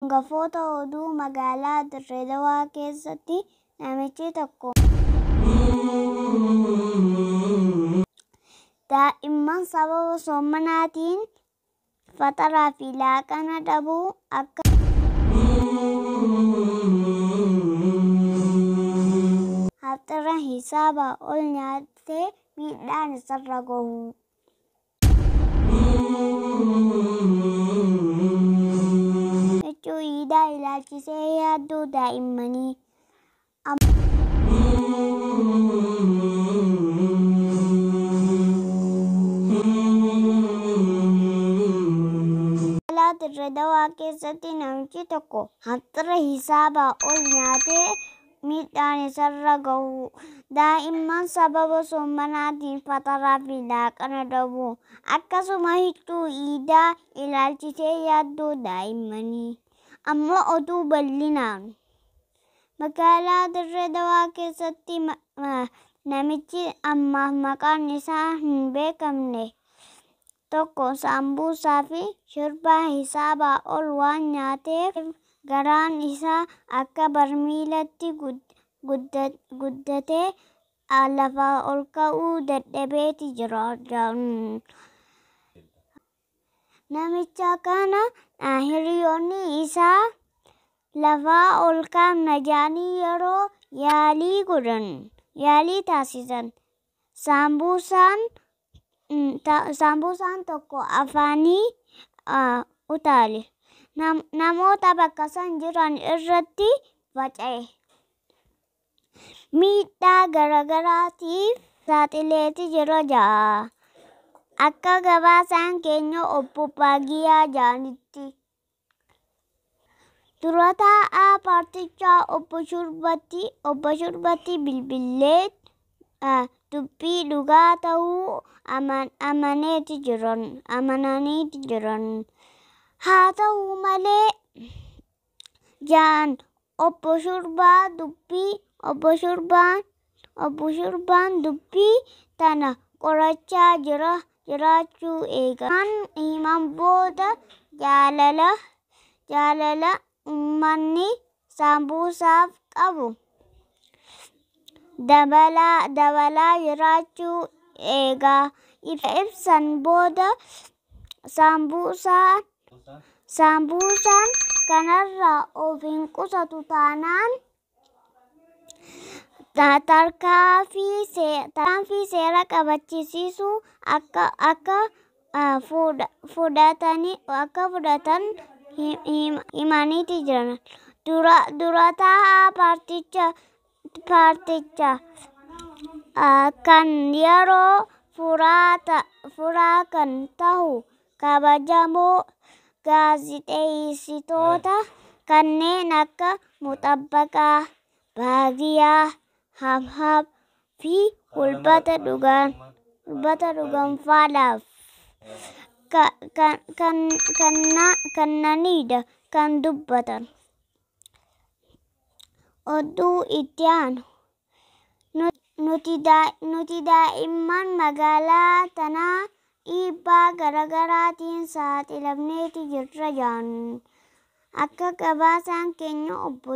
Hangafoota oduu magaalaa Dirree Dawaa keessatti namichi tokko daa'imman sababa soomanaatiin faxaraa fi laaqana dhabuu akka haxira hisaabaa ol nyaatee miidhaan isarra gahu. Huccuu iidaa ilaalchisee yaaddoo daa'immanii. Magaalaa Dirree Dawaa keessatti namichi tokko haxira hisaabaa ol nyaatee miidhaan isarra gahu. Daa'imman sababa soomanaatiin faxaraa fi laaqana dhabuu. Akkasuma huccuu iidaa ilaalchisee yaaddoo daa'immanii. Amma oduu bal'inaan. Magaalaa Dirree Dawaa keessatti namichi ammaaf maqaan isaa hin beekamne tokko saambuusaa fi shorbaa hisaabaa ol waan nyaateef garaan isaa akka barmiilatti guddatee lafaa ol ka'uu dadhabeeti jira. Namicha kana hiriyoonni isaa lafaa ol kaafna jedhanii yeroo yaalii godhan yaalii taasisan saambuusaan tokko afaanii utaale. Namoota bakka san jiran irratti faca'e. Miidhaa garagaraatiif saaxileeti jira ja'a. Akka gabaasaan keenya obbo Baagiyaa jedhanitti. Dura taa'aa paartichaa obbo Shurbatti bilbilee dubbii dhugaa ta'uu amananiiti jiran. Haa ta'u malee ja'an obbo Shurbaa dubbii obbo Shurbaan obbo Shurbaan dubbii tana qorachaa jira jiraachuu eega. Kan himan booda jaalala uummanni saambuusaaf qabu dabalaa jiraachuu eegaa ibsan booda saambuusaan kanarraa of hin qusatu taanaan tarkaanfii seera kabachiisuu akka fudhatan himaniiti jiran. Dura taa'aa paartichaa kan yeroo furaa kan ta'u kabajamoo gaazexeessitoota kanneen akka Muxabbaqaa, Baagiyaa, Habhab fi Hulbata Dhuganfaadhaaf kannaniidha kan dubbatan. Oduu itti aanu. Nuti daa'imman magaalaa tanaa dhiibbaa garagaraatiin saaxilamneeti jirra jedhan. Akka gabaasaan keenya obbo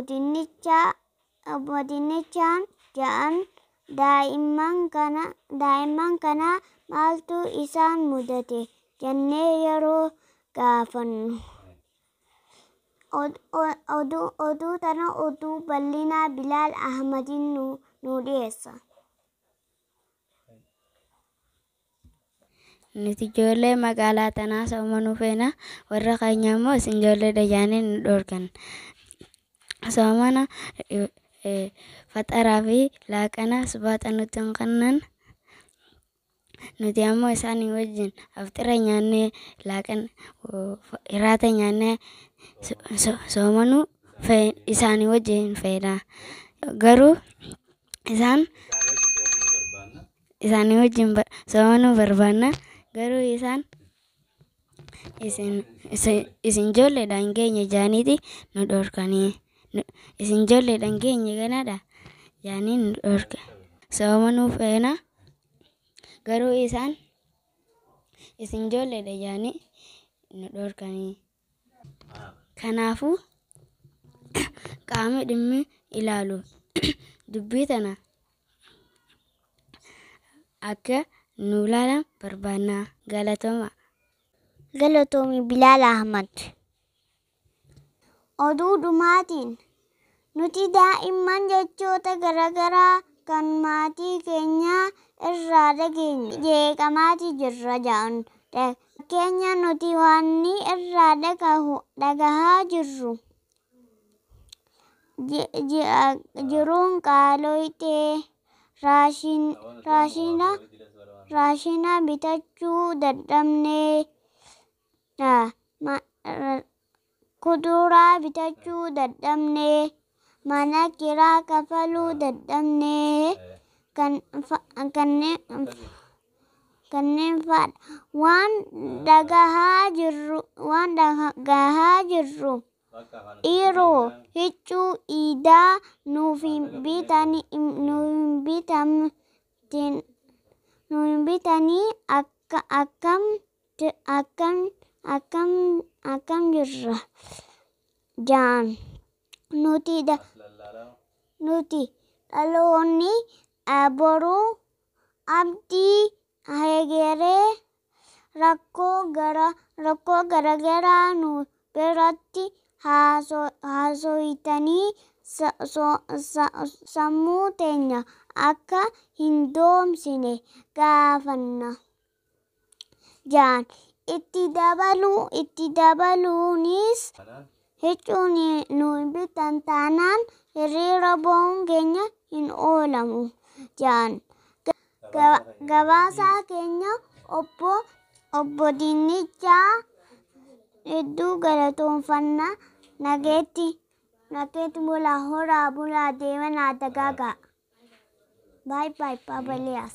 Dinnichaan jedhan daa'imman kana maaltu isaan mudate jennee yeroo gaafannu. Oduu tana oduu bal'inaa Bilaal Ahmadiin nu dhiyeessa. Nuti ijoollee magaalaa tanaa soomanuu feena. Warra keenya immoo isin ijoolleedha jedhanii nu dhorkan. Soomana faxaraa fi laaqana subaaxa nutti hin kennan. Nuti ammoo isaanii wajjin afxira nyaannee laaqana irraata nyaannee soomanuu isaanii wajjin feena. Garuu isaan isaanii wajjin soomanuu barbaanna. Garuu isaan isin ijoolleedha hin geenye jedhaniiti nu dhorkanii. Isin ijoolleedha hin geenye ganaadha jedhanii nu dhorka. Soomanuu feena. Garuu isaan isin ijoolleedha jedhanii nu dhorkanii. Kanaafuu Qaamni dhimmi ilaalu dubbii tana akka nu ilaalan barbaanna. Galatooma. Galatoomi Bilaal Ahmad. Oduu dhumaatiin nuti daa'imman jechoota garaagaraa kan maatii keenyaa irraa dhageenye jeeqamaatii jirra jedhan. Fakkeenya nuti waanni irraa dhagahaa jirru jiruun qaaloytee raashina bitachuu dadhabnee, kuduraa bitachuu dadhabnee, mana kiraa kafaluu dadhabnee kanneen fa'aadha. Waan dhagahaa jirru dhiiroo huccuu iidaa nuuf hin bitanii akkam jirra jaan. Nuti dhaloonni boruu abdii hegeree rakkoo garaagaraa nu biratti haasoytanii sammuu teenya akka hin doomsine gaafanna jaan. Itti dabaluunis huccuu nu bitan taanaan hiriira ba'uun keenya hin oolamu jaan. Gabaasaa keenya obbo Dinnichaa hedduu galatoonfanna. Nageetti bulaa, horaa bulaa, deemanaa dagaagaa. Baay baay Papa Eliyaas.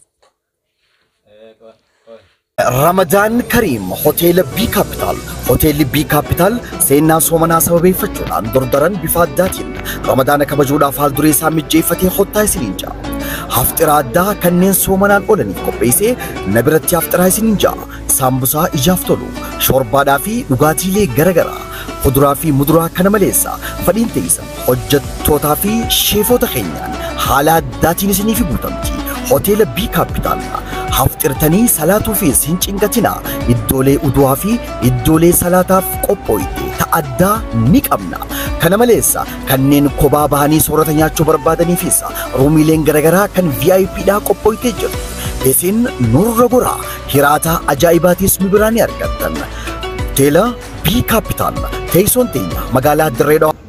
Ramadaan Kariim Hoteela B Capital. Hoteelli B Capital seenaa soomanaa sababeeffachuudhaan durdaran bifa addaatiin Ramadaana kabajuudhaaf haal duree isaa mijeeffatee hottaa isiniin ja'a. Hafxiraa addaa kanneen soomanaan oolaniif qopheessee na biratti hafxiraa isiniin ja'a. Saambusaa ijaaf tolu, shorbaadhaa fi dhugaatiilee garaagaraa, kuduraa fi muduraa kana maleessa fadhiin teessan hojjettootaa fi sheefota keenyaan haala addaatiin isiniif guutamti. Hoteela B Capital hafxirtanii salaatuufis hin cinqatina. Iddoolee udu'aa fi iddoolee salaataaf qophooyte ta'addaa ni qabna. Kana maleessa kanneen kophaa bahanii soorata nyaachuu barbaadaniifis ruumiileen garaagaraa kan VIP dhaa qophooytee jiru. Isin nurra goraa hiraata ajaa'ibaatis nu biraa ni argattan. Hoteela B Capital teessoon teenya magaalaa Dirree Dhawaa.